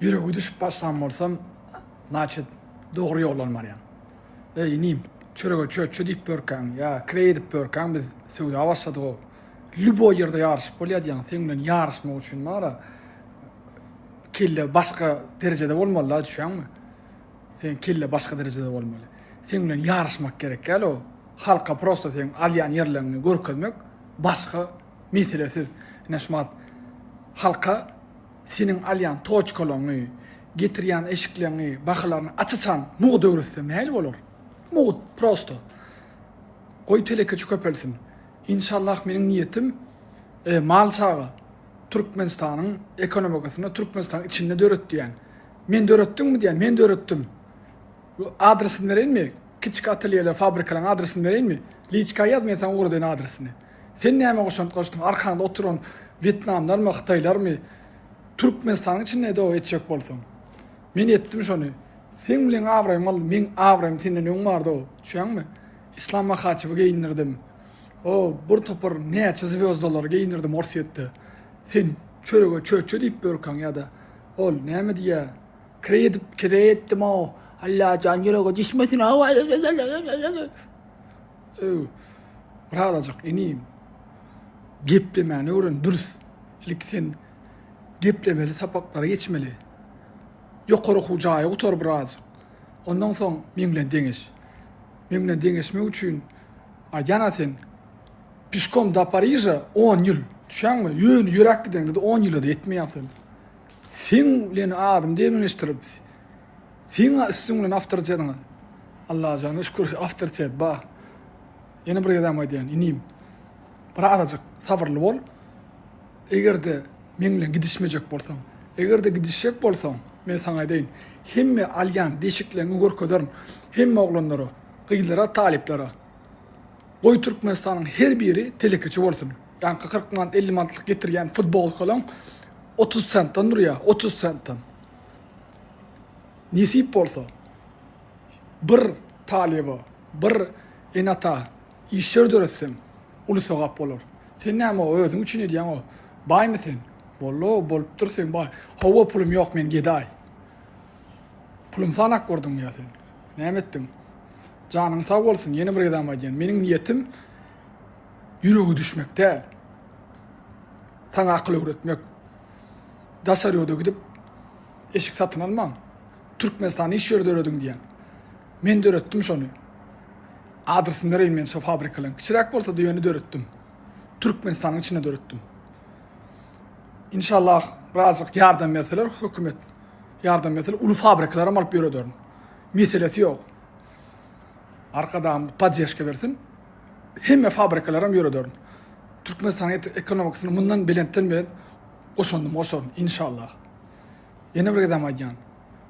Ýürege düşüp başlan bolsam, znaçit, dogry ýoldan barýaň. Eý, inim, çörege çöçje diýip ýörkäň, ýa kireý edip ýörkäň biz söwda başladyg-ow. Lýuboý ýerde ýaryşyp bolýar diýýäň, seň bilen ýaryşmak üçin bar-a, kelle başga derejede bolmaly-da, düşýäňmi? Seň kelle başga derejede bolmaly. Seň bilen ýaryşmak gerek däl-ow. Halka prosta seň alýan ýerleriňi görkezmek başga meselesiz. Ine şumat halka seniň alýan toçkalaryňy, getirýän eşikleriňi, bahalaryny aç-açan mugt öwretsem nähili bolar? Mugt, prosto. Goý telekeçi köpelsin. Inşallah meniň niýetim e, mal çaga Türkmenistanyň ekonomikasyny Türkmenistanyň içinde döret diýen. Men döretdiňmi diýen, men döretdim. Bu adresini bereýinmi? Kiçik atelýeler, fabrikalaryň adresini bereýinmi? Liçka ýaz, men saňa ugradaýyn adresini. Sen näme goşant goşduň? Arkaňda oturan wýetnamlarmy, hytaýlarmy? Türkmenistanyň içinde ed-ow etjek bolsaň. Men etdim şony. Seň bilen abraýym galdy, meň abraýym senden öň bardy-ow. Düşýäňmi? Islam Mahaçewi geýindirdim. O, bir topar näçe zwýozdalary geýindirdim Orsýetde. Sen çörege çöçje diýip ýörkäň ýa-da ol näme diýýä? Kireý edip, kireý etdim-ow. Allajan ýürege düşmesin-ow. Öw, birazajyk inim, geplemäni öwren dürs. Ilki sen geplemeli sapaklary geçmeli. Ýokary okuw jaýy gutar birazajyk. Ondan soň meň bilen deňeş. Meň bilen deňeşmek üçin aýdýan-a sen, pişkom do Pariža on ýyl, düşýäňmi? Ýöne ýöräp gideňde-de on ýyla-da ýetmeýäň sen. Seň bilen adymy deňeşdirip, seň üstüň bilen awtoritetiňi. Allajana şükür awtoritet bar. Ýene bir gezegem aýdýan, inim, bir azajyk sabyrly bol. Eger-de meň bilen gidişmejek bolsaň, eger-de gidişjek bolsaň, men saňa aýdaýyn, hemme alýan deşikleriňi görkezerin hemme oglanlara, gyzlara, talyplara. Goý Türkmenistanyň her biri telekeçi bolsun. Ýaňky 40 manat, 50 manatlyk getirýän futbolkalaň 30 sentden durýar, 30 sentden. Nesip bolsa bir talyba, bir ene-ata işler döretseň, uly sogap bolar. Sen näme o özüň üçin edýäň o? Baýmy sen? Boldy, bolupdyr sen baý. Hawa pulum ýok men gedaý. Pulum sanap gördüňmi ýa sen? Näme etdiň? Janyň sag bolsun, ýene bir gezegem aýdýan. Meniň niýetim ýürege düşmek däl. Saňa akyl öwretmek. Daşary ýurda gidip eşik satyn almaň. Türkmenistanda iş ýeri dörediň diýýän. Men döretdim şony. Adresini bereýin men şo fabrikalaryň. Kiçiräk bolsa-da ýöne döretdim. Türkmenistanyň içinde döretdim. Inşallah birazjyk ýardam berseler hökümet ýardam berseler uly fabrikalaram alyp ýörederin. Meselesi ýok. Arkadagymyz poddeşka bersin. Hemme fabrikalaram ýörederin. Türkmenistanyň ekonomikasyny mundan belentden belent goşandym goşaryn inşallah. Ýene bir gezem aýdýan.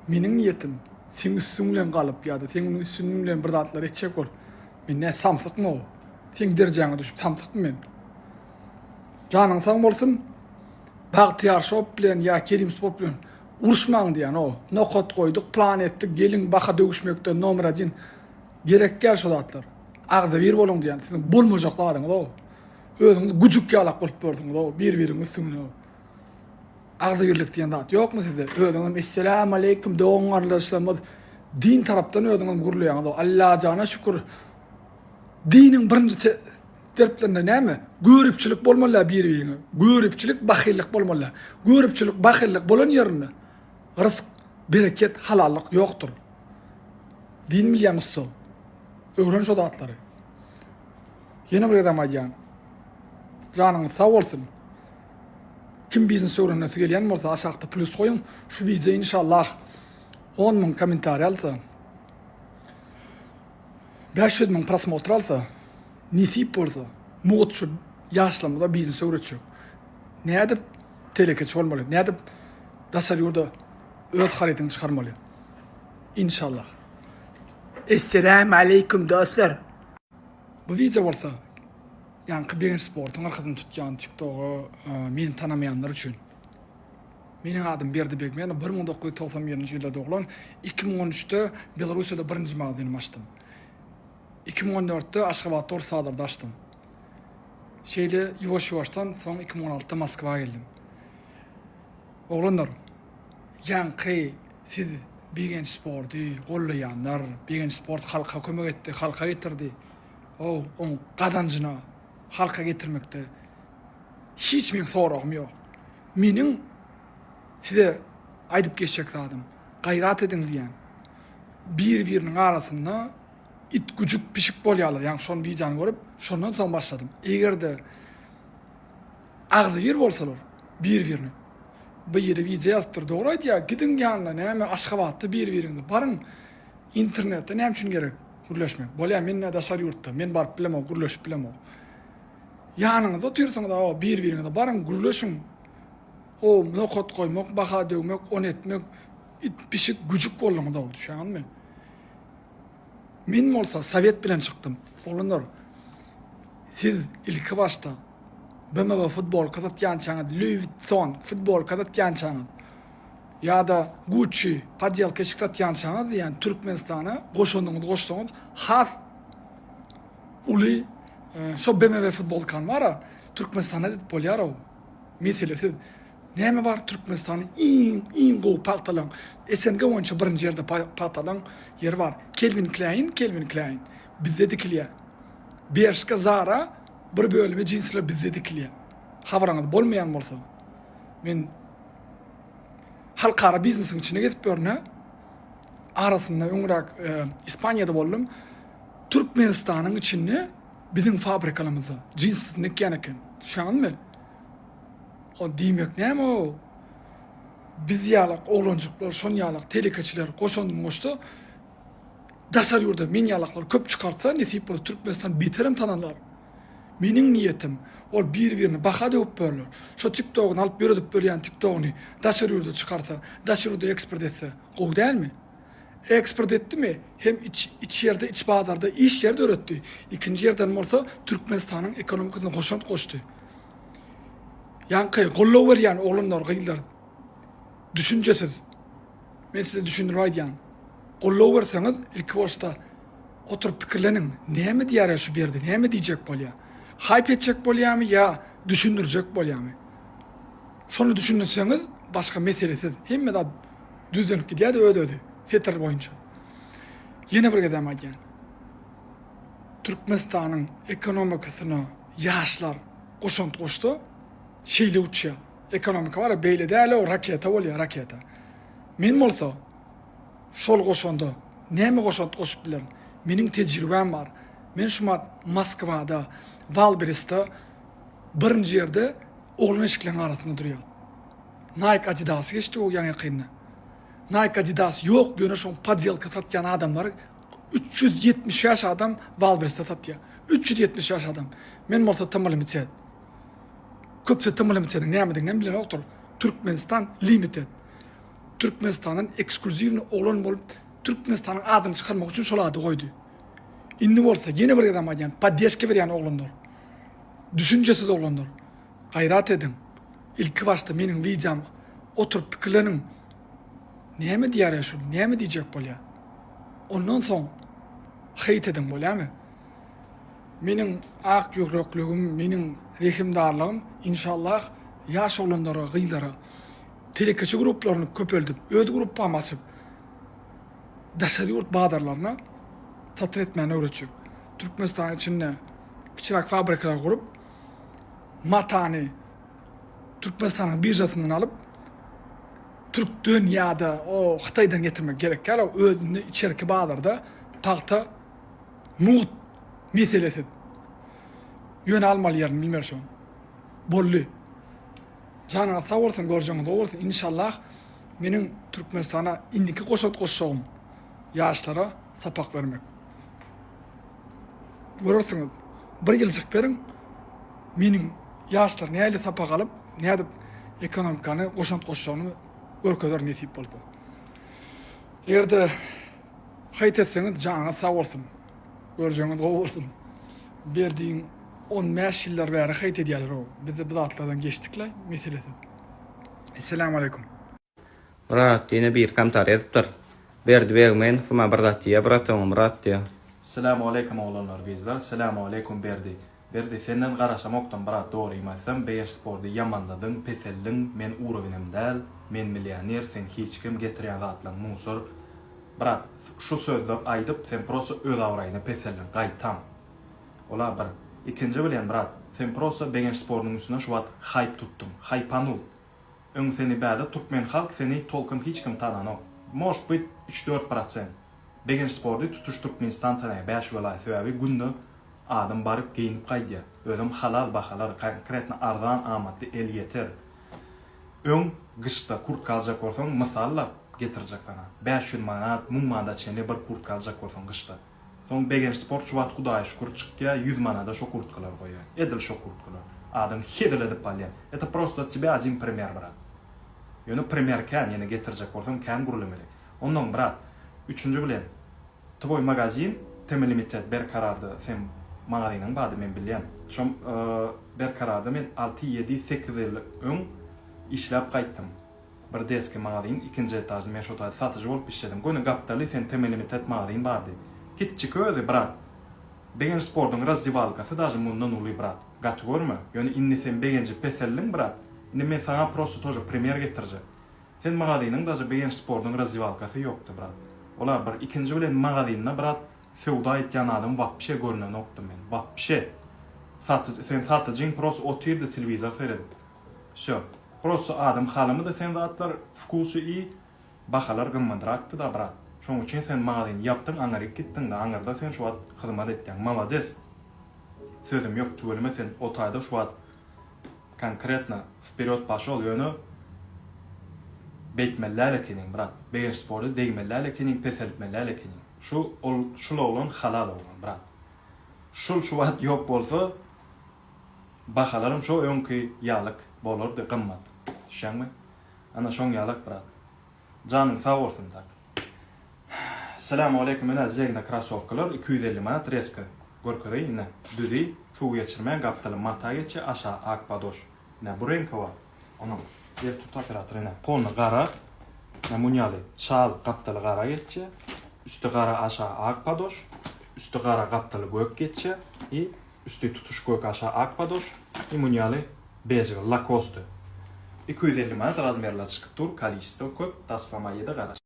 Meniň niýetim seň üstüň bilen galyp ýa-da seň üstüň bilen bir zatlar etjek bolup. Men nä samsykmy o? Seň derejäňe düşüp samsykmy men? Janyň sag bolsun. Bagtyýar şop bilen ýa Kerim sport bilen uruşmaň diýýän o. Nokat goýduk, plan etdik, geliň baha döwüşmekde nomer odin. Gerek däl şo zatlar. Agzybir boluň diýýän. Siziň bolmajak zadyňyz o. Özüňiz güjük ýalak bolup ýörsüňiz o bir-biriň üstüňe. Agzybirlik diýen zat ýokmy sizde? Özüňizem Esselam aleýkum dogan garyndaşlarymyz din tarapdan özüňizem gürleýäňiz. Allajana şükür. Diniň birinji terplerinde näme? Göripçilik bolmaly bir-biriňe. Göripçilik, bahyllyk bolmaly. Göripçilik, bahyllyk bolan ýerinde rysk, bereket, halallyk ýokdur. Din bilýän ussa. Öwren şo zatlary. Ýene bir gezem aýdýan. Janyňyz sag bolsun. Kim biznes öwrenesi gelýän bolsa aşakda plus goýuň. Şu wideo inşallah 10 müň kommentariý alsa, 500 müň prosmotr alsa, nesip bolsa, mugt şu ýaşlarymyza biznes öwretjek. Nädip telekeçi bolmaly, nädip daşary ýurda öz harydyňy çykarmaly. Inşallah. Esselamu aleýkum dostlar. Bu wideo bolsa Ýaňky Begenç Sportuň arkasyny tutýan TikToga meni tanamaýanlar üçin. Meniň adym Berdi Begmenow, 1991-nji ýylda doglan, 2013-de Belarussiýada birinji magazynymy açdym. 2014-de Aşgabatda Orus bazarda açdym. Şeýle ýuwaş-ýuwaşdan soň 2016-da Moskwa geldim. Oglanlar, Ýaňky siz Begenç Sporty gollaýanlar, Begenç Sport halka kömek etdi, halka getirdi. Ow, oň gazanjyna halka getirmekde hiç meň soragym ýok. Meniň size aýdyp geçjek zadym, gaýrat ediň diýýän. Bir-biriniň arasynda it güjük pişik bolýarlar. Ýaňky şony wideony görüp, şondan soň başladym. Eger-de agzybir bolsalar bir-birine biri wideo ýazypdyr, dogry aýdýar, gidiň ýanyna näme Aşgabatda bir-biriňize baryň, internetde näme üçin gerek gürleşmek. Bolýar men-ä daşary ýurtda, men baryp bilemok, gürleşip bilemok. Ýanyňyzda otyrsyňyz awa bir-biriňize baryň gürleşiň. O nokat goýmak, baha döwmek, ony etmek, it pişik güjük bolduňyz-ow, düşýäňizmi? Men bolsa sowet bilen çykdym. Oglanlar, siz ilki başda BMW futbolka satýançaňyz, Louis Vuitton futbolka satýançaňyz ýa-da Gucci poddelka eşik satýançaňyz diýýän Türkmenistana goşandyňyzy goşsaňyz has uly şo BMW futbolkany bar-a Türkmenistanda edip bolýar-ow. Meselesiz. Näme bar Türkmenistanda iň iň gowy pagtalaň SNG boýunça birinji ýerde pagtalaň ýeri bar. Kelvin Klein, Kelvin Klein bizde dikilýär. Bershka Zara bir bölümi jinsler bizde dikilýär. Habaryňyz bolmaýan bolsa men halkara biznesiň içinde gezip ýörün. Arasynda öňräk e, Ispaniýada boldum. Türkmenistanyň içinde biziň fabrikalarymyzda jins dikýän eken. Düşýäňizmi? O diýmek näme o? Biz ýalak oglanjyklar, şon ýalak telekeçiler goşandyny goşsa, daşary ýurda men ýalaklar köp çykartsa, nesip bolsa Türkmenistan beterem tanalar. Meniň niýetim, ol bir-birini baha döwüp börler. Şo TikTogyny alyp ýöredip börýän TikTogyny daşary ýurda çykarsa, daşary ýurda eksport etse, gowy dälmi? Eksport etdimi, hem iç iç ýerde, iç bazarda iş ýeri döretdi. Ikinji ýerden bolsa Türkmenistanyň ekonomikasyna goşant goşdy. Ýaňky goldaw berýän oglanlar, gyzlar düşünjesiz. Men size düşündirip aýdýan. Goldaw berseňiz, ilki başda oturyp pikirleniň, näme diýýär şu Berdi, näme diýjek bolýar? Haýp etjek bolýarmy ýa düşündirjek bolýarmy? Şony düşündirseňiz, başga meselesiz. Hemme zat düzlenip gidýär-de öz-özi, setir boýunça. Ýene bir gezem aýdýan. Türkmenistanyň ekonomikasyna ýaşlar goşant goşsa şeýle uçýar. Ekonomika bar-a beýle däl-ow raketa bolýar raketa. Men bolsa şol goşanda näme goşant goşup bilerin? Meniň tejribäm bar. Men şumat Moskwada Walberisde birinji ýerde oglan eşikleriň arasynda durýan. Nike Adidasy geçdi o ýaňy ýakynda. Nike Adidas ýok ýöne şoň poddelka satýan adamlar 375 adam Walberisde satýar. 375 adam. Men bolsa TM Limited. Köpüsi TM Limitediň nämedigini hem bilenokdyr. Türkmenistan Limited. Türkmenistandan eksklýuziwny oglan bolup Türkmenistanyň adyny çykarmak üçin şol ady goýdy. Indi bolsa ýene bir gezem aýdýan, poddeşka berýän oglanlar. Düşünjesiz oglanlar. Gaýrat ediň. Ilki başda meniň wideom oturyp pikirleniň. Näme diýýär şul? Näme diýjek bolýar? Ondan soň heýt ediň bolýarmy? Meniň ak ýürekligim, meniň rehimdarlygym inşallah ýaş oglanlara, gyzlara telekeçi gruplaryny köpeldip, öz gruppamy açyp, daşary ýurt bazarlaryna satyn etmäni öwretjek. Türkmenistanyň içinde kiçiräk fabrikalar gurup, matany Türkmenistanyň biržasyndan alyp, türkden ýa-da o Hytaýdan getirmek gerek däl, özünde içerki bazarda pagta mugt meselesiz. Ýöne almaly ýerini bilmeli şoň. Boldy. Janyňyz sag bolsun, görjegiňiz gowy bolsun. Inşallah meniň Türkmenistana indiki goşant goşjagym ýaşlara sapak bermek. Görersiňiz. Bir ýyljyk beriň. Meniň ýaşlar nähili sapak alyp, nädip ekonomikany goşant goşjagyny görkezer nesip bolsa. Eger-de haýt etseňiz janyňyz sag bolsun. Görjegiňiz gowy bolsun. Berdiň 15 ýyllar bäri haýt edýärler-ow. Biz-de bu zatlardan geçdik-le, meselesiz. Esselamu aleýkum. Myrat ýene bir kommentariý ýazypdyr. Berdi Begmenow maňa bir zat diýýär, brat oňa Myrat diýýär. Selamu aleýkum oglanlar gyzlar Selamu aleýkum Berdi. Berdi senden garaşamokdym brat dogrymy aýtsam Begenç spordy ýamanladyň peseldiň men urowinem däl men millioner sen hiç kim getirýän zatlaň musor brat şu sözler aýdyp sen prosta öz abraýyňy peseldiň gaýtam ola bir ikinji bilen brat sen prosta Begenç spordyň üstüne şu wagt haýp tutdyň haýpanul öň seni bärde türkmen halk seni tolkom hiç kim tananok может быть üç dört prosent Begenç spordy tutuş Türkmenistan tanaýar bäş welaýat sebäbi günde adam baryp geýinip gaýdýar özem halal bahalar konkretno arzan amatly el ýeter öň gyşda kurtka aljak bolsaň mysallap getirjek saňa 500 manat 1000 manada çenli bir kurtka aljak bolsaň gyşda soň Begenç sport şu wagt hudaýa şükür çykýar 100 manada şo kurtkalary goýýar edil şo kurtkalar adam hezil edip alýar это prosto от тебя один пример brat ýöne primer kän ýene getirjek bolsam kän gürlemeli Onnoň brat, üçünji bilen twoý magazin TM Limited Berkararda seň magazynyň bardy men bilýän. Şo Berkararda men alty, ýedi, sekiz ýyl öň işläp gaýtdym. Bir detskiý magazin ikinji etažda men şo taýda satyjy bolup işledim. Göni gapdaly sen TM Limited magazin bardy. Kiçjik özi brat. Begenç sportuň razdewalkasy daže mundan uly brat. Gaty görme. Ýöne indi sen Begenji peseldiň brat. Indi men saňa prosto tože primer getirjek. Sen magazynyň daže Begenç sportuň razdewalkasy ýokdy brat. Ola bir ikinji bilen magazynda brat söwda etýän adam wapşe görnenokdy men wapşe satyjy sen satyjyň pros otyrdy telewizor seredip wsё prosto adam halamady sen zatlar wkusy i bahalar gymmadrakdy da brat şoň üçin sen magazyny ýapdyň aňyryk gitdiň da aňyrda sen şu wagt hyzmat etýäň malades sözüm ýok tüweleme sen o taýda şu wagt Konkretno wperýod paşol ýöne beýtmeli däl ekeniň brat Begenç sporda degmeli däl ekeniň peseltmeli däl ekeniň şu ol şul oglan halal oglan brat şul şu wagt ýok bolsa bahalaram şo öňki ýalyk bolardy gymmat düşýäňmi ana şoň ýalak brat janyň sag bolsun tak. Salamaleýkum ine zegna krasowkalar 250 manat reska görkezeýin ine düzi suw geçirmeýän gapdaly mata geçýär aşagy ak padoş ine bu reňki bar onuň gel tut operator ine polny gara ine mun ýaly çal gapdaly gara geçýär üsti gara aşagy ak padoş üsti gara gapdaly gök geçýär i üsti tutuş gök aşagy ak padoş i mun ýaly Bežewi Lacoste. 250 manat razmerler çykyp dur koliçestvo köp taslama ýedi garaş.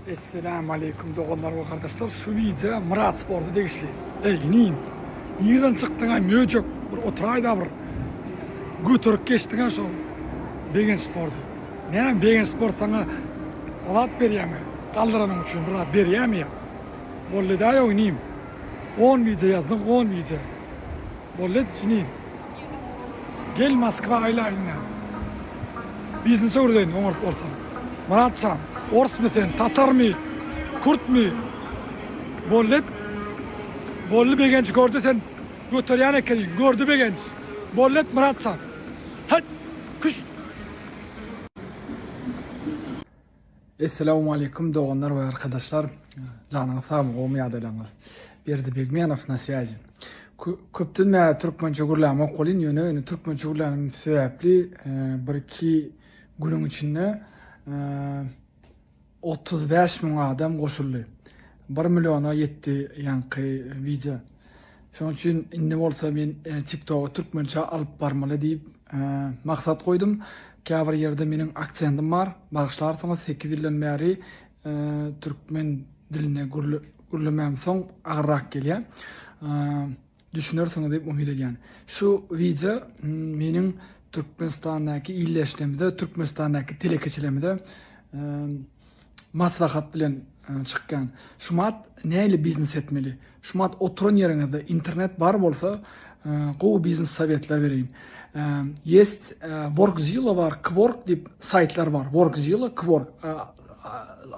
Esselamu aleýkum doganlar we gardaşlar şu wideo Myrat sporta degişli. Eý inim nirden çykdyňaý möjek bir oturaýda bir göterip geçdiňä şol Begenç sporty. Näme Begenç sport saňa zat berýämi galdyranyň üçin bir zat berýämi ýa. Boldy-daýow inim. On wideo ýazdyň on wideo. Boldy inim. Gel Moskwa aýlaýyn-da. Biznes öwredeýin oňaryp bolsaň. Myratjan, orsmy sen, tatarmy, kürtmi? Boldy. Boldy Begenç gördi sen göterýän ekeniň. Gördi Begenç. Boldy Myratjan. Hät! Küş! Essalawmaleýkum doganlar we arkadaşlar. Janyňyz sagmy, gowumy ýagdaýlaryňyz? Berdi Begmenow na swýazi. Köpden bäri türkmençe gürlämok welin, ýöne indi türkmençe gürlänim sebäpli bir-iki günüň içinde 35 müň adam goşuldy. Bir milliona ýetdi ýaňky wideo. Şonuň üçin indi bolsa men TikTogy türkmençe alyp barmaly diýip maksat goýdum. Käbir ýerde meniň aksentim bar. Bagyşlarsyňyz, sekiz ýyldan bäri türkmen dilinde gürlemämsoň agyrrak gelýär. Düşünersiňiz diýip umyt edýän. Şu wideo meniň Türkmenistandaky ildeşlerimize, Türkmenistandaky telekeçilerimize maslahat bilen çykýan. Şumat nähili biznes etmeli? Şumat oturan ýeriňizde internet bar bolsa, gowy biznes sowetler bereýin. Jest Workzilla bar, Kwork diýip saýtlar bar. Workzilla, Kwork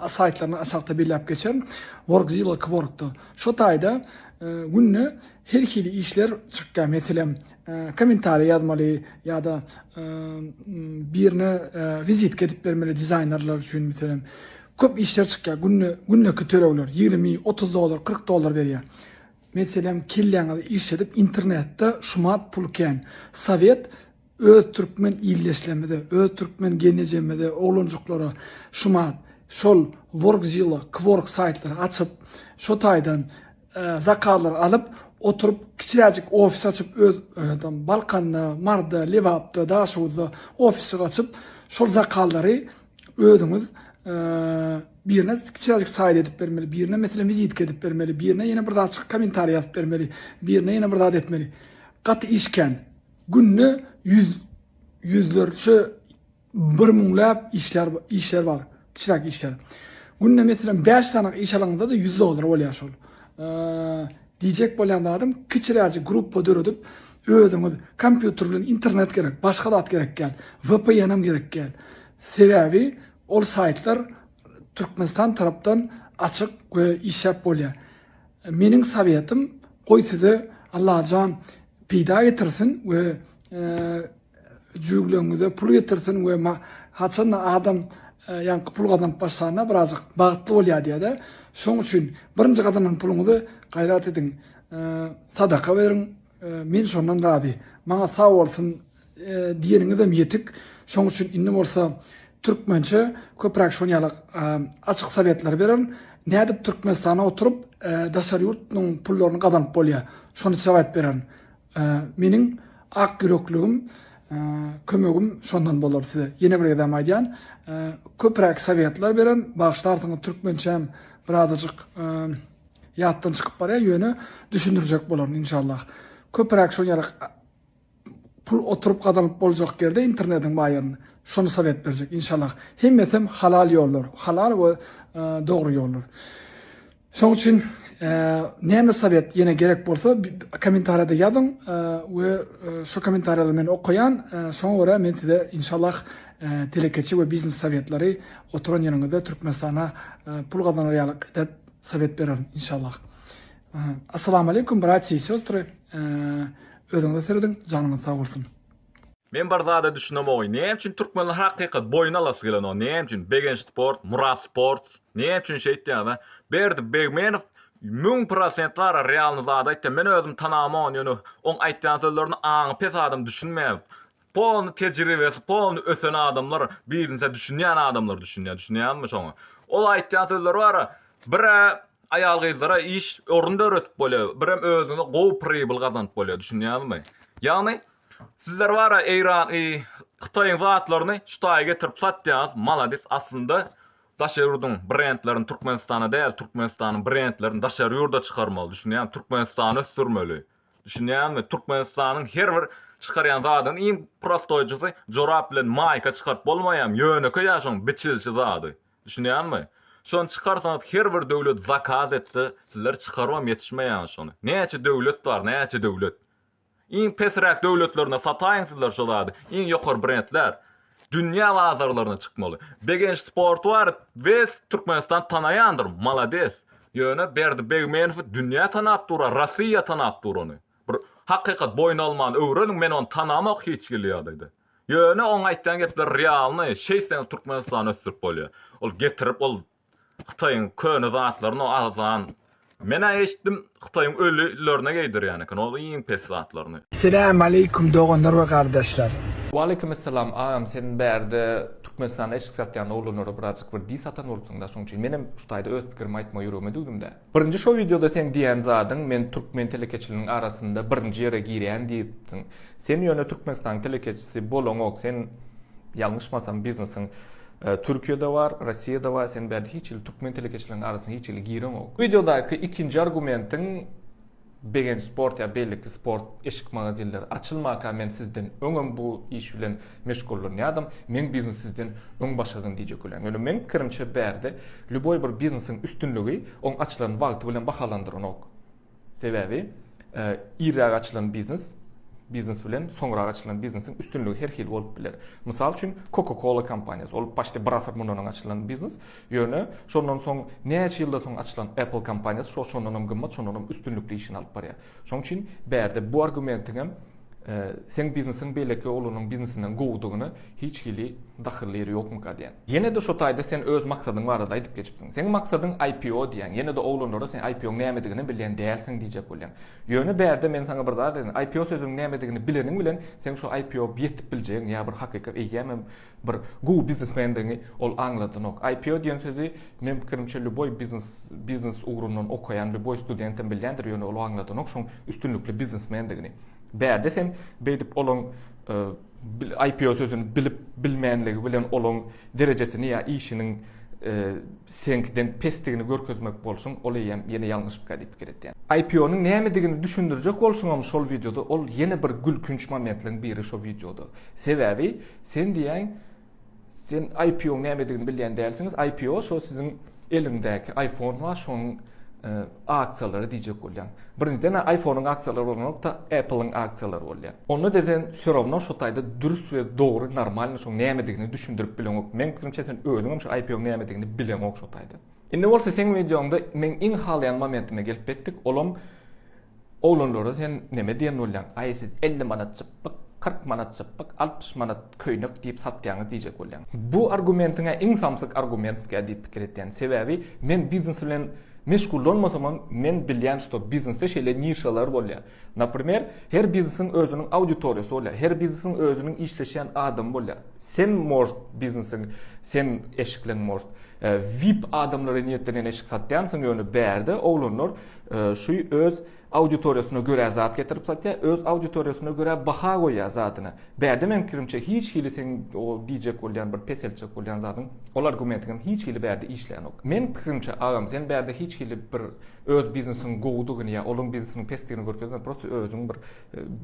saýtlaryny aşakda belläp geçerin. Workzilla, Kworkda. Şo taýda günde her hili işler çykýar. Meselem, kommentariý ýazmaly ýa-da birine wizitka edip bermeli dizaýnerler üçin meselem. Köp işler çykýar. Günde gündeki tölegler 20, 30 dollar, 40 dollar berýär. Meselem, kelläňizi işledip internetde şumat pul kän. Sowet öz türkmen ildeşlerimize, öz türkmen gelnejemize, oglanjyklara şumat şol Workzilla, Kwork saýtlary açyp, şo taýdan zakazlar alyp. Oturyp kiçiräjik ofis açyp öz tam Balkanda, Maryda, Lebapda, Daşoguzda ofisjik açyp şol zakazlary özüňiz birine kiçiräjik saýt edip bermeli, birine meselem wizitka edip bermeli, birine ýene bir zatjyk kommentariý ýazyp bermeli, birine ýene bir zat etmeli. Gaty iş kän. Günde ýüz ýüzlerçe Bir müňläp işler işler bar. Kiçiräk işler. Günde meselem 5 sany iş alaňyzda-da 100 dollar bolýar şol. Diýjek bolýan zadym kiçiräjik gruppa döredip özüňiz kompýuter bilen internet gerek, başga zat gerek däl. VPN hem gerek däl. Sebäbi ol saýtlar Türkmenistan tarapdan açyk we işläp bolýar. Meniň sowetim goý size Allajan peýda getirsin we jübüleňize pul getirsin we haçanda adam ýaňky pul gazanyp başlanda birazjyk bagtly bolýar diýýär-de. Şoň üçin birinji gazanan puluňyzy gaýrat ediň, sadaka beriň. Men şondan razy. Maňa sag bolsun diýeniňizem ýetik. Şoň üçin indi bolsa türkmençe köpräk şon ýaly açyk sowetler bererin. Nädip Türkmenistana oturyp daşary ýurtnyň pullaryny gazanyp bolýar? Şony size aýdyp bererin. Meniň ak ýürekligim, kömegim şondan bolar size. Ýene bir gezem aýdýan, köpräk sowetler beren, bagyşlarsyňyz türkmençäm birazajyk ýatdan çykyp barýar, ýöne düşündirjek bolaryn inşallah. Köpräk şol ýaly pul oturyp gazanyp boljak ýerde internetiň bar ýerinde şony sowet berjek inşallah. Hemmesem halal ýollar, halal we dogry ýollar. Şoň üçin näme sowet ýene gerek bolsa kommentariýada ýazyň we şo kommentariýalary men okaýan. Şoňa görä men size inşallah telekeçi we biznes sowetleri oturan ýeriňizde Türkmenistana pul gazanar ýaly edip sowet bererin inşallah. Assalamu aleýkum bratýa i sestry. Özüňize serediň, janyňyz sag bolsun. Men bir zada düşünemogy näme üçin türkmenler hakykat boýun alasy gelenok näme üçin Begenç sport Murat sport näme üçin şeýtýäňiz Berdi Begmenow 1000% bara realny zady aýtýar men özüm tanamok ony ýöne oň aýtýan sözlerine aňy pes adam düşünmeýär polny tejribesi polny ösen adamlar biznese düşünýän adamlar düşünýär düşünýäňizmi şoňa ol aýtýan sözleri bara birä aýal gyzlara iş orun döretip bolýar birem özüňe gowy pribyl gazanyp bolýar düşünýäňizmi ýagny Sizler bara Eýran i Hytaýyň zatlaryny şu taýa getirip satýaňyz maladis aslynda daşary ýurduň brendlerini Türkmenistana däl Türkmenistanyň brendlerini daşary ýurda çykarmaly düşünýäňmi Türkmenistany ösdürmeli düşünýäňmi Türkmenistanyň her bir çykarýan zadynyň iň prostoýjysy jorap bilen maýka çykaryp bolmaýam ýönekeý ýa şoň biçilişi zady düşünýäňmi şony çykarsaňyz her bir döwlet zakaz etse sizler çykarybam ýetişmeýäňiz şony näçe döwlet bar näçe döwlet Iň pesräk döwletlerine sataýyň sizler şo zady. Iň ýokary brendler dünýä bazarlaryna çykmaly. Begenç sport bar wes Türkmenistan tanaýandyr malades. Ýöne Berdi Begmenowy dünýä tanap dur Rossiýa tanap dur ony. Bir hakykat boýun almany öwreniň men ony tanamok hiç hili ýagdaýda. Ýöne oň aýtýan gepleri realnyý şeýtseňiz Türkmenistany ösdürip bolýar. Ol getirip ol Hytaýyň köne zatlaryny o arzan. Men-ä eşitdim Hytaýyň ölülerine geýdirýän eken ol iň pes zatlaryny. Selam aleýkum doganlar we gardaşlar. Waleýkimessalam agam sen bärde Türkmenistanda eşik satýan oglanlara birazjyk bir diss atan bolupsyňda şoň üçin menem şu taýda öz pikirimi aýtmagy ýüregime düwdümdä. Birinji şo wideoda seň diýen zadyň men türkmen telekeçiliginiň arasynda birinji ýere girýän diýipdiň. Sen ýöne Türkmenistanyň telekeçisi bolaňok sen ýalňyşmasam biznesiň Türkiýede bar, Rossiýada bar, sen bärde hiç hili türkmen telekeçileriniň arasyna hiç hili gireňok. Wideodaky ikinji argumentiň Begenç sport ýa beýleki sport eşik magazinleri açylmaka men sizden öňem bu iş bilen meşgullanýadym, meň biznes sizden öň başladym diýjek bolýaň. Ýöne meň pikirimçe bärde lýuboý bir biznesiň üstünligi oň açylan wagty bilen bahalandyranok. Sebäbi irräk açylan biznes biznes bilen soňrak açylan biznesiň üstünligi her hili bolup biler. Mysal üçin, Coca-Cola kompaniýasy, ol başda bir asyr mundan öň açylan biznes, ýöne şondan soň näçe ýyldan soň açylan Apple kompaniýasy şol şondan hem gymmat, şondan hem üstünlikli işini alyp barýar. Şonuň üçin bärde bu argumentiň hem. Seň biznesiň beýleki oglanyň biznesinden gowudygyna hiç hili dahylly ýeri ýokmyka diýýän. Ýene-de şo taýda sen öz maksadyň barada aýdyp geçipsiň. Seň maksadyň IPO diýýäň. Ýene-de oglanlara sen IPO-ň nämedigini bilýän dälsiň diýjek bolýaň. Ýöne bärde men saňa bir zat aýdaýyn, IPO sözüniň nämedigini bileniň bilen seň şo IPO ýetip biljegiň ýa bir hakykat eýýämem bir gowy biznesmendigiňi ol aňladanok. IPO diýen sözi meň pikirimçe lýuboý biznes biznes ugrundan okaýan lýuboý studentem bilýändir ýöne ol aňladanok şoň üstünlikli biznesmendigini. Bärde sen beýdip olaň IPO sözüni bilip bilmänligi bilen olaň derejesini ýa işiniň seňkiden pesdigini görkezmek bolşuň ol eýýäm ýene ýalňyşypka diýip pikir etýän. IPO-nyň nämedigini düşündirjek bolşuňam şol wideoda ol ýene bir gülkünç momentleň biri şo wideoda. Sebäbi sen diýýäň Sen IPO-nyň nämedigini bilýän dälsiňiz. IPO şo siziň eliňdäki iPhone bar, şonuň e, aksiýalary diýjek bolýan. Birinjiden iPhone-yň aksiýalary bolanok-da, Apple-yň aksiýalary bolýar. Onda-da sen все равно şo taýda dürs we dogry normalny şoň nämedigini düşündirip bileňok. Meň pikirimçe sen özüňem şu IPO-nyň nämedigini bileňok şo taýda. Indi bolsa seň wideoňda meň iň halaýan momentime gelip ýetdik. Olam Oglanlara sen neme diýen bolýaň? Aý siz 50 manat çypbyk, 40 manat çypbyk, 60 manat köýnek diýip satýaňyz diýjek bolýaň. Bu argumentiň-ä iň samsyk argumentkä diýip pikir etýän. Sebäbi men biznes bilen meşgullanmasamam men bilýän şto biznesde şeýle nişalar bolýar. Naprimer, her biznesiň özüniň auditoriýasy bolýar. Her biznesiň özüniň işleşýän adamy bolýar. Sen может biznesiň sen eşikleň может vip adamlara niýetlenen eşik satýansyň ýöne bärde oglanlar Şu öz auditoriýasyna görä zat getirip satýar, öz auditoriýasyna görä baha goýýar zadyna. Bärde meň pikirimçe hiç hili seň o diýjek bolýan bir peseltjek bolýan zadyň, ol argumentiňem hiç hili bärde işlänok. Meň pikirimçe agam sen bärde hiç hili bir öz biznesiň gowudygyny ýa olaň biznesiniň pesdigini görkezmän prosta özüň bir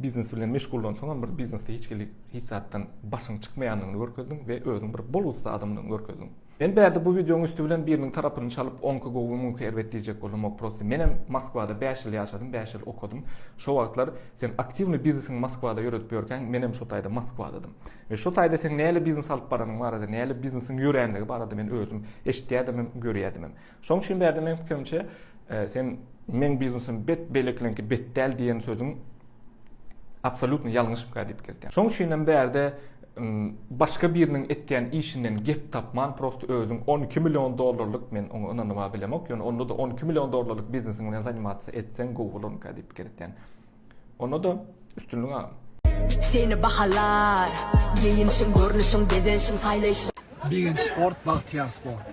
biznes bilen meşgullansaňam bir biznesde hiç hili hiç zatdan başyň çykmaýandygyny görkezdiň we özüň bir bolgusyz adamdygyňy görkezdiň. Men bärde bu wideoň üsti bilen biriniň tarapyny çalyp oňky gowy muňky erbet diýjek bolamok prosto menem Moskwada 5 ýyl ýaşadym 5 ýyl okadym şo wagtlar sen aktiwnyý biznesiňi Moskwada ýöredip ýörkäň menem şo taýda Moskwadadym we şo taýda seň näle biznes alyp baranyň barada näle biznesiň ýöränligi barada men özüm eşitýädimem görýädimem şoň üçin bärde meň pikirimçe sen meň biznesim bet beýlekileňki bet däl diýen sözüň absolýutno ýalňyşmyka diýip pikir etýän. Şoň üçin hem bärde başga biriniň etýän işinden gep tapman prosto özüň 12 million dollarlyk men oňa ynanyba bilemok ýöne onda-da 12 million dollarlyk biznesiň bilen zanimatsiýa etseň gowy bolarmyka diýip pikir etýän. Onda-da üstünlik agam. Seni bahalar, geýinişiň, görnüşiň, bezenişiň, saýlaýşyň. Begenç sport Bagtyýar sport.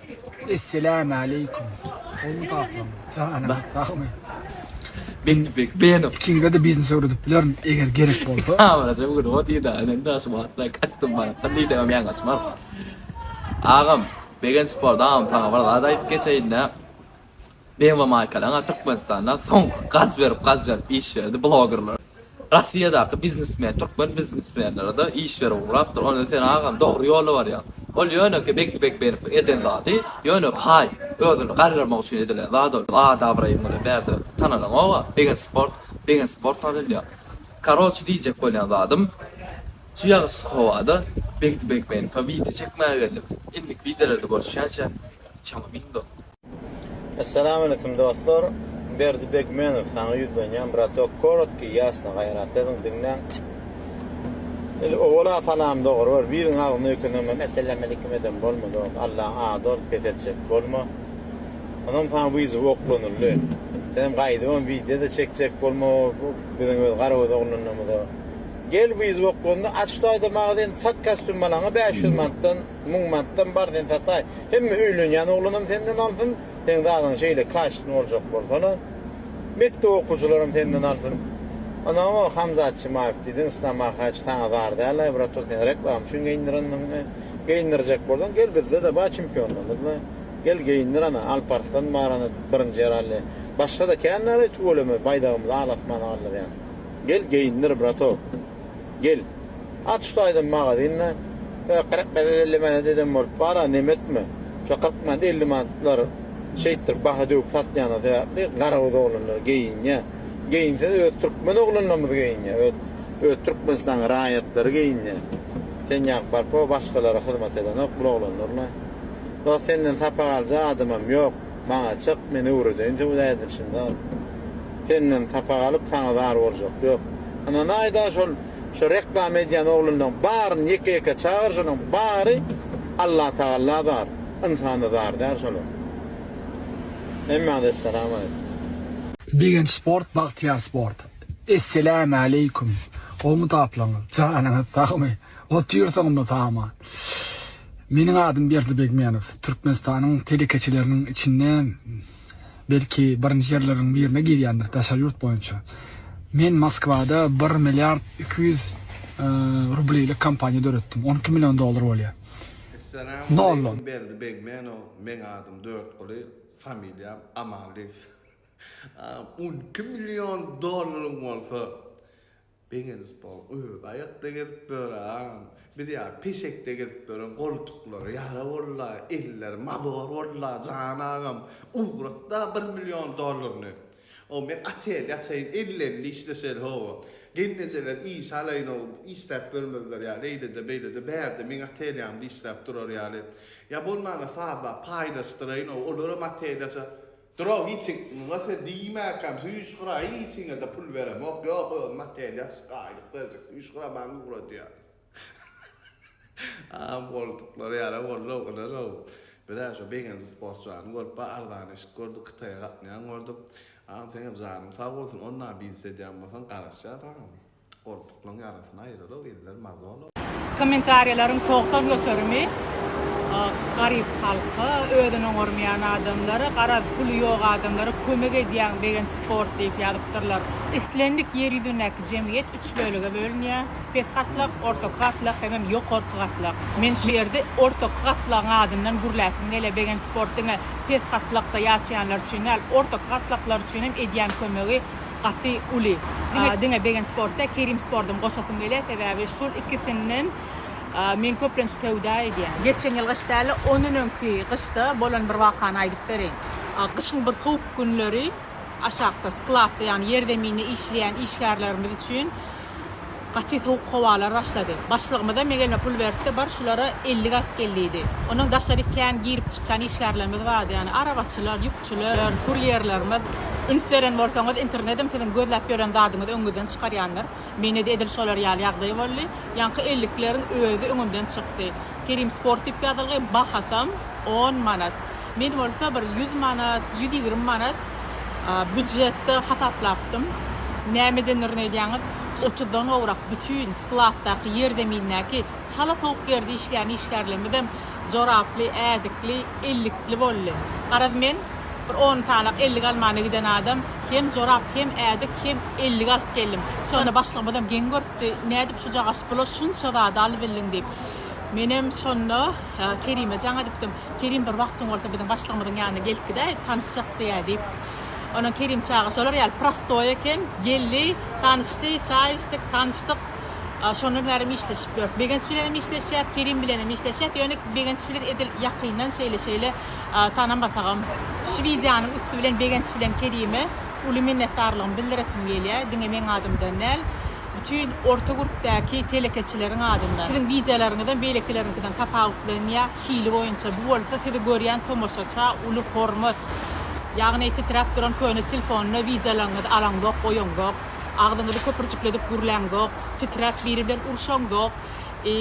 Esselämäleýkum. Gowymy gaplaň? Janyňyz sagmy? Bendibek Benow. Ikiňize-de biznes öwredip bilerin eger gerek bolsa. Kameraça bu gün otyda inen da şu wagtlar kostüm baratdan diýdemem ýalňyşmam. Agam Begenç sport agam saňa bir zat aýdyp geçeýin-dä. BMW maýkalaňa Türkmenistanda soňky gaz berip gaz berip iş berdi blogerler. Rossiýadaky biznesmen türkmen biznesmenlere-de iş berip ugrapdyr. Onda sen agam dogry ýola barýaň. Ol ýönekeý Bekdi Bekbenowyň eden zady ýöne haý özüni gargyrmak üçin edilen zat ol. At abraýyň bilen bärde tanalaňoga Begenç sport Begenç sport tanalýar. Karoçi diýjek bolýan zadym şu ýagyşly howada Bekdi Bekbenowa wideo çekmäge geldim. Indiki wideolarda görüşýänçä çaňa bin. Essalamualeýkum dostlar. Berdi Begmenow saňa ýüzlenýän bratok korotki ýasno gaýrat ediň diňläň. Indi owala salam dogry bir biriň agzyna öýkenemem esselamaleýkum eden bolma dost Allaň ady ol peseltjek bolma. Onam saňa wyzow oklanyldy. Senem gaýdybam wideo-da çekjek bolma biziň öz garagöz oglanlarymyza. Gel wyzow oklandy aç şu taýda magazin sat kostýum balaňa 500 manatdan. Müň manatdan bar sen sataý. Hemme öýlenýän oglanam senden alsyn. Seň zadyň şeýle kaçestny boljak bolsana. Mekdep okuwçylaram senden alsyn. Onam o Hamzat Çimaýew diýdiň Islam Mahaç saňa zar däl-aý brat ol seni reklama üçin geýindirendiňmi? Geýindirjek bolsaň gel bizde-de bar çempionlarymyzda. Gel geýindir ana Alparslan bar ana birinji ýer aldy. Başga-da kän bar-aý tüweleme baýdagymyzy al asmana galdyrýan. Gel geýindir bratok. Gel. Aç şu taýdan magazyny. Ýa 40 manat 50 manat eden bolup bar-a neme etme. Şo 40 manat 50 manatlar şeýtdirip baha döwüp satýany sebäpli garagöz oglanlar geýinýär. Geýinse-de öz türkmen oglanlarymyz geýinýär. Öz öz Türkmenistanyň raýatlary geýinýär. Sen ýaňky baryp o başgalara hyzmat edenok bul oglanlar-la. Dost senden sapak aljak adamam ýok. Maňa çyk, men öwredeýin söwda edilişini zat. Senden sapak alyp saňa zar boljak ýok. Ynanaýda şol. Şu reklama edýän oglanlaň baryny ýeke ýeke çagyr şolaň bary Allah tagalla zar ynsana zar däl şolar. Hemmäňize Esselamu Aleýkum. Begenç sport Bagtyýar sport. Esselämäleýkum. Gowmy taplaňyz? Janyňyz sagmy? Otyrsyňmy sagma? Meniň adym Berdi Begmenow. Türkmenistanyň telekeçileriniň içinde belki birinji ýerleriň birine girýändir daşary ýurt boýunça. Men Moskwada bir milliard 200 rublylyk kompaniýa döretdim. 12 million dollar bolýar. Esselamu aleýkum Berdi Begmenow meň adym Dörtguly familiýam Amalyýew. 12 million dollaryň bolsa Begenspol özi aýakda gezip ýör agam. Biz ýa peşekde gezip ýören goltuklary ýara bolda, elleri mazor bolda jan agam. Ugratda bir million dollaryny. O men otel açaýyn elli-elli işleşeli hawa. Gelnejeler işe alaýyn o işläp ýörmezler ýaly eýlede beýlede bärde meň otelýamda işläp durar ýaly. Ýa bolmanda sazlap paýlaşdyraýyn o olaram otel açar. Durow hiç muňa sen diýmäkäm süýşgüra hiçiňede pul beremok ýok özüm otel ýaşyk aýlyk berjek süýşgüra maňa ugradýar. Agam goltuklary ýara boldy-ow ynanow. Biz-ä şo Begenji sportçany görüp bar arzan eşik gördük Hytaýa gatnaýan gördük. Agam seňem janyň sag bolsun onda biznes edýän bolsaň garaşýas agam. Goltuklaň ýarasyny aýyraly eller mazol. Kommentariýalaryň 90 göterimi garyp halka, özüni oňarmaýan adamlara, garaz puly ýok adamlara kömek edýäň Begenç sport diýip ýazypdyrlar. Islendik ýer ýüzündäki jemgyýet üç bölege bölünýär, pes gatlak, ortaky gatlak hemem ýokarky gatlak. Men şu ýerde ortaky gatlagyň adyndan gürläsim gelýär, Begenç sport diňe pes gatlakda ýaşaýanlar üçin däl, ortaky gatlaklar üçin hem edýän kömegi gaty uly. Diňe diňe Begenç sport däl Kerim spordam goşasym gelýär sebäbi şul ikisinden men köplenç söwda edýän. Geçen ýyl gyş dälde ondan öňki gyşda bolan bir wakany aýdyp bereýin. Gyşyň bir sowuk günleri aşakda skladda ýagny ýerzeminde işleýän işgärlerimiz üçin Gaty sowuk howalar başlady. Başlygymyzam meň elime pul berdi-de, bar şulara ellik alyp gel diýdi. Ondan daşaryk kän girip çykýan işgärlerimiz bardy, ýagny arabaçylar, ýükçüler, kurýerlerimiz. Üns beren bolsaňyz, internetem siziň gözläp ýören zadyňyzy öňüňizden çykarýandyr. Mende-de edil şolar ýaly ýagdaý boldy. Ýaňky ellikleriň özi öňümden çykdy. Kerim Sport diýip ýazylgy, bahasam on manat. Men bolsa bir ýüz manat, 120 manat býujetde hasaplapdym. Nämedendirin öýdýäňiz? Otuzdan gowrak bütin skladdaky, ýerzemindäki, çala sowuk ýerde işleýän işgärlerimizem joraply, ädikli, ellikli boldy. Garaz, men bir on sanak ellik almana giden adam hem jorap, hem ädik, hem ellik alyp geldim. Şonda başlygymyzam geň görüpdi, nädip şujagaş pula şunça zady alybildiň diýip. Menem şonda Kerime jaň edipdim. Kerim bir wagtyň bolsa biziň başlygymyzyň ýanyna gelip gidäý, tanyşjak diýýä diýip. Ondan Kerim çaga şolar ýaly prostoý eken. Geldi, tanyşdy, çaý içdik, tanyşdyk. Şondan bärem işleşip ýörüs. Begenç bilenem işleşýäs, Kerim bilenem işleşýäs. Ýöne Begenç bilen edil ýakyndan şeýle-şeýle tanamasagam. Şu wideonyň üsti bilen Begenç bilen Kerime uly minnetdarlygymy bildiresim gelýär. Diňe meň adymdan däl. Bütin orta gürpdäki telekeçileriň adyndan. Siziň wideolaryňyzam beýlekileriňkiden tapawutlanýar hili boýunça. Bu bolsa sizi görýän tomaşaça uly hormat. Ýagny titräp duran köne telefonda wideolaryňyzy alaňzok goýaňzok. Agzyňyzy köpürjikledip gürläňzok. Titräp biri bilen urşaňzok. I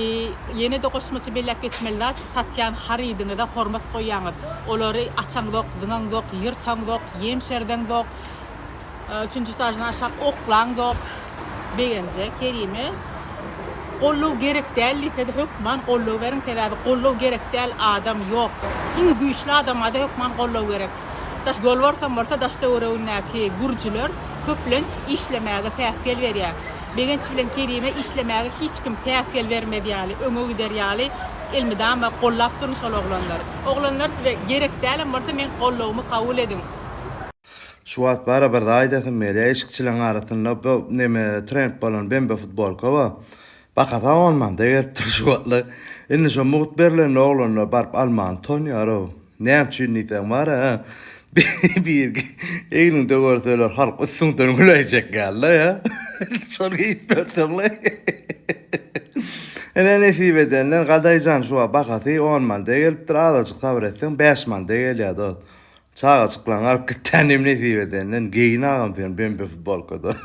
ýene-de goşmaça belläp geçmeli zat satýan harydyňyza hormat goýýaňyz. Olary açaňzok, zyňaňzok, ýyrtaňzok, ýemşerdeňzok. Üçünji etaždan aşak oklaňzok. Begenje, Kerime goldaw gerek däl diýsede hökman goldaw beriň sebäbi goldaw gerek däl adam ýok. Iň güýçli adamada hökman goldaw gerek. Daş ýolbarsam bolsa daş töweregindäki gürjüler köplenç işlemäge päsgel berýär. Begenç bilen Kerime işlemäge hiç kim päsgel bermez ýaly öňe gider ýaly elmydama gollap duruň şol oglanlary. Oglanlar size gerek dälem bolsa meň goldawymy kabul ediň. Şu wagt bara bir zat aýdasym gelýär, eşikçileň arasynda bu neme trend bolan bembe futbolka bar. Bakasa bolman gelipdir şu wagtlar. Indi şo mugt berlende oglanlar baryp almany utanýar-ow. Näme üçin diýseň bar-a, bir egniňde görseler halk üstüňden güläýjek ýaly-da ýa. Şony geýip ýörseň-le. Ine nesip edenden Gadaýjan şu wagt bahasy on manda gelipdir, azajyk sabyr etseň bäş manda gelýär dost. Çagajyklaňy alyp gitýän hem nesip edenden geýin agam sen bembe futbolkada.